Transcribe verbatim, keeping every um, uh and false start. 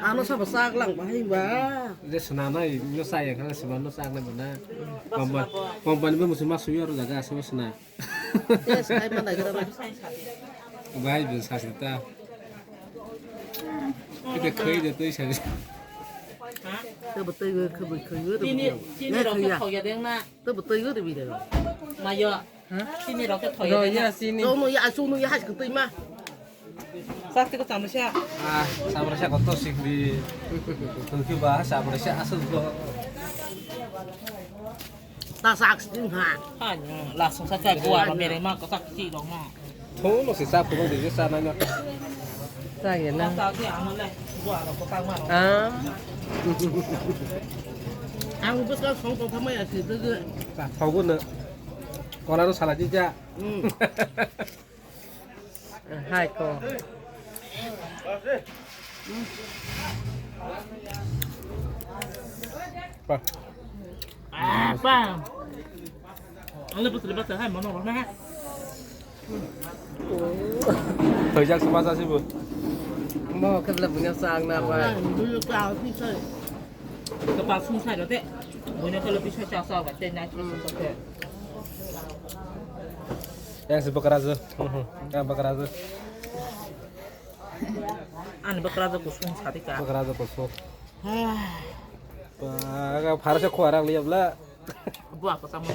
Ano sabo chak lang bahai ba. Je swnamnai no chaya khe swnam no chak nai bo na. Company, company bo muchung ma suyo ro jaga aswk swnam. Yes, hai mana kira ba. Bahai bo sa sita. Kita khoi de tui sa. Te bo tui khoi khoi. Chini, chini rok khe thok ya deng na. Te bo tui de bi de. Mayo. Chini rok khe thok ya deng na. Chini. Chong no ya, chong no ya, hai khe tui ma. Sak tiko chamrisa. Ah, chamrisa kotor sikri. Tungki ba chamrisa asal ko. Ta sak sing ha. Ha, la sung sa kai ko aro mere ma ko tak ti rok ma. Thono se sa phuno de sa na na. Sa ye na. Ta ke ano le ko aro ko tak ma. Ah. Ang bus ka song ko thamai asi de. Sa thogo na. Kona ro sala ji ja. Hmm. Hai ko. Pa. Ah, pa. Ang lepas lepas hai mana mana. Thoi jak sapa sa sibo. Mo kebla punya sang na bai. Dulu kau pisau. Kepala sung sai lo te. Punya kalau pisau cak sa ba te nai. Yang si bakaraja. Yang bakaraja. Ani bakaraja kusung sadi ka. Bakaraja kusung. Hah. Ba, ka phara se khwara liya bla. Buah apa sama.